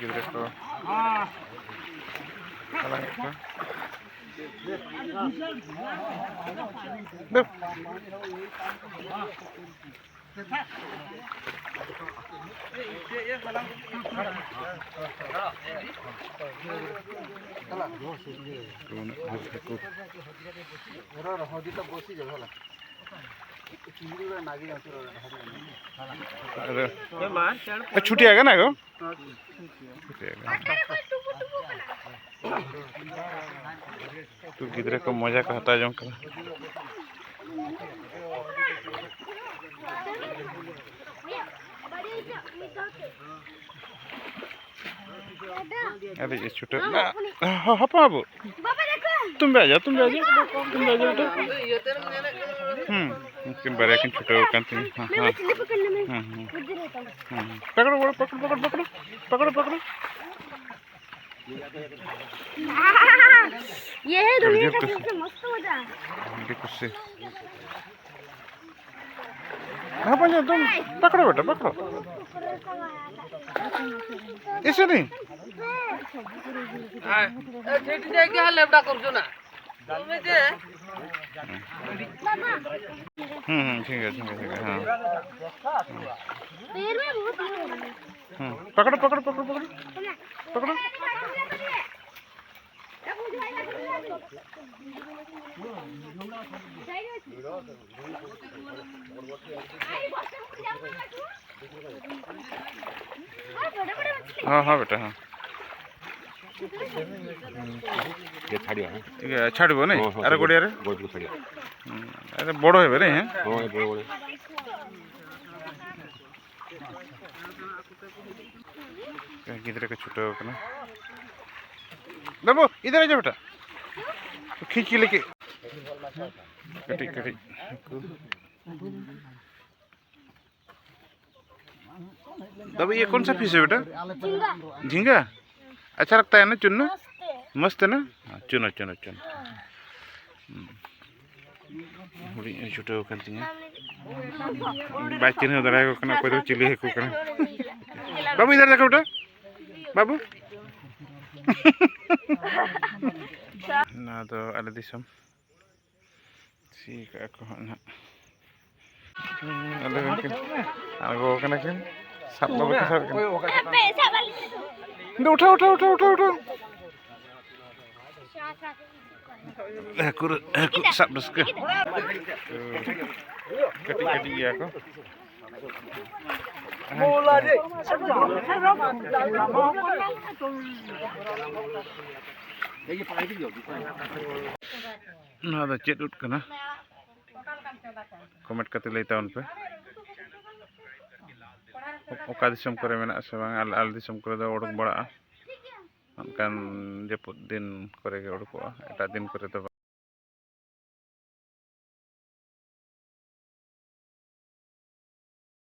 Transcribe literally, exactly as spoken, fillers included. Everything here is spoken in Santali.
ᱜᱤᱫᱽᱨᱟᱹ ᱠᱚ ᱦᱟᱞᱟᱝ ᱮᱫ ᱠᱚᱣᱟ᱾ ᱫᱩ᱾ ᱩᱱᱟᱹᱜ ᱰᱷᱮᱨ ᱦᱟᱹᱠᱩ᱾ ᱟᱨ ᱪᱷᱩᱴᱤ ᱟᱠᱟᱱᱟ ᱠᱚ? ᱪᱷᱩᱴᱤ ᱟᱠᱟᱱᱟ᱾ ᱩᱱᱠᱩ ᱜᱤᱫᱽᱨᱟᱹ ᱠᱚ ᱢᱚᱡᱟ ᱠᱚ ᱦᱟᱛᱟᱣ ᱡᱚᱝ ᱠᱟᱱᱟ᱾ ᱟᱹᱰᱤ ᱪᱷᱩᱴᱟᱹᱣ ᱱᱟ᱾ ᱦᱚ-, ᱦᱚᱯᱚᱱ ᱵᱟᱹᱵᱩ᱾ ᱵᱟᱵᱟ ᱫᱮᱠᱷᱚ᱾ ᱛᱩᱢ ᱵᱮ ᱟᱡᱟ, ᱛᱩᱢ ᱵᱮ ᱟᱡᱟ᱾ ᱛᱩᱢ ᱵᱮ ᱟᱡᱟ ᱵᱮᱴᱟ᱾ ᱦᱩᱸ, ᱩᱱᱠᱤᱱ ᱵᱟᱨᱭᱟ ᱠᱤᱱ ᱪᱷᱩᱴᱟᱹᱣ ᱟᱠᱟᱱ ᱛᱤᱧᱟ᱾ ᱦᱮᱸ, ᱦᱮᱸ᱾ ᱦᱩᱸ, ᱦᱩᱸ᱾ ᱦᱩᱸ, ᱦᱩᱸ᱾ ᱯᱟᱠᱲᱚ, ᱯᱟᱠᱲᱚ, ᱯᱟᱠᱲᱚ, ᱯᱟᱠᱲᱚ, ᱯᱟᱠᱲᱚ, ᱯᱟᱠᱲᱚ᱾ ये है दुनिया का सबसे मस्त मजा। ᱟᱹᱰᱤ ᱠᱩᱥᱤ᱾ हाँ, बन जा, तुम पकड़ो बेटा, पकड़ो। ऐसे नहीं। ए, ठीक जाएगी, हाँ, लेबड़ा कर जो ना। तुम जे हम्म, हम्म, ठीक है, ठीक है, ठीक है, हाँ। हम्म, पकड़ो, पकड़ो, पकड़ो, पकड़ो, पकड़ो। हाँ, हाँ, बेटा, हाँ। ये छाड़ियो, हाँ। ये छाड़ियो, नहीं? हाँ, हाँ, अरे, छाड़ियो। गोड़िया रे। गोड़ को छाड़ियो। हम्म, अरे, बड़ो है बेरे, हैं? हाँ, ये बड़ो, बड़ो। गिद्रा को छुट्टा हो कना। बाबू, इधर आ जाओ बेटा। तो खींच के लेके। कटी, कटी। बाबू, ये कौन सा फिश है बेटा? झींगा। झींगा? अच्छा लगता है ना चुनना? मस्त है। मस्त है ना? हाँ, चुनो, चुनो, चुनो। हम्म। ᱦᱩᱰᱤᱧ ᱮ ᱪᱷᱩᱴᱟᱹᱣ ᱟᱠᱟᱱ ᱛᱤᱧᱟᱹ᱾ ᱵᱟᱭ ᱪᱤᱱᱦᱟᱹᱣ ᱫᱟᱲᱮᱭᱟᱠᱚ ᱠᱟᱱᱟ ᱚᱠᱚᱭ ᱫᱚ ᱪᱤᱞᱤ ᱦᱟᱹᱠᱩ ᱠᱟᱱᱟ᱾ ᱵᱟᱹᱵᱩ, ᱤᱫᱷᱟᱨ ᱫᱮᱠᱷᱚ ᱵᱮᱴᱟ᱾ ᱵᱟᱹᱵᱩ᱾ ᱱᱚᱣᱟ ᱫᱚ ᱟᱞᱮ ᱫᱤᱥᱚᱢ᱾ ᱥᱤ ᱠᱟᱜᱼᱟ ᱠᱚ ᱦᱟᱸᱜ ᱱᱟᱦᱟᱜ᱾ ᱟᱞᱮ ᱨᱮᱱ ᱠᱤᱱ ᱟᱬᱜᱚ ᱠᱟᱱᱟ ᱠᱤᱱ᱾ ᱥᱟᱵ ᱫᱚ ᱵᱟᱠᱚ ᱥᱟᱵ ᱠᱟᱱᱟ᱾ ᱫᱩ ᱩᱴᱷᱟᱣ, ᱩᱴᱷᱟᱣ, ᱩᱴᱷᱟᱣ, ᱩᱴᱷᱟᱣ, ᱩᱴᱷᱟᱣ᱾ ᱦᱟᱹᱠᱩ ᱨᱮ, ᱦᱟᱹᱠᱩ ᱥᱟᱵ ᱨᱟᱹᱥᱠᱟᱹ᱾ ᱠᱟᱹᱴᱤᱡ ᱠᱟᱹᱴᱤᱡ ᱜᱮᱭᱟ ᱠᱚ᱾ ᱱᱚᱣᱟ ᱫᱚ ᱪᱮᱫ ᱩᱫ ᱠᱟᱱᱟ? ᱠᱚᱢᱮᱱᱴ ᱠᱟᱛᱮ ᱞᱟᱹᱭ ᱛᱟᱵᱚᱱ ᱯᱮ᱾ ᱚᱠᱟ ᱫᱤᱥᱚᱢ ᱠᱚᱨᱮ ᱢᱮᱱᱟᱜᱼᱟ ᱥᱮ ᱵᱟᱝ? ᱟᱞᱮ, ᱟᱞᱮ ᱫᱤᱥᱚᱢ ᱠᱚᱨᱮ ᱫᱚ ᱩᱰᱩᱠ ᱵᱟᱲᱟᱜᱼᱟ᱾ ᱚᱱᱠᱟᱱ ᱡᱟᱹᱯᱩᱫ ᱫᱤᱱ ᱠᱚᱨᱮ ᱜᱮ ᱩᱰᱩᱠᱚᱜᱼᱟ, ᱮᱴᱟᱜ ᱫᱤᱱ ᱠᱚᱨᱮ ᱫᱚ ᱵᱟᱝ᱾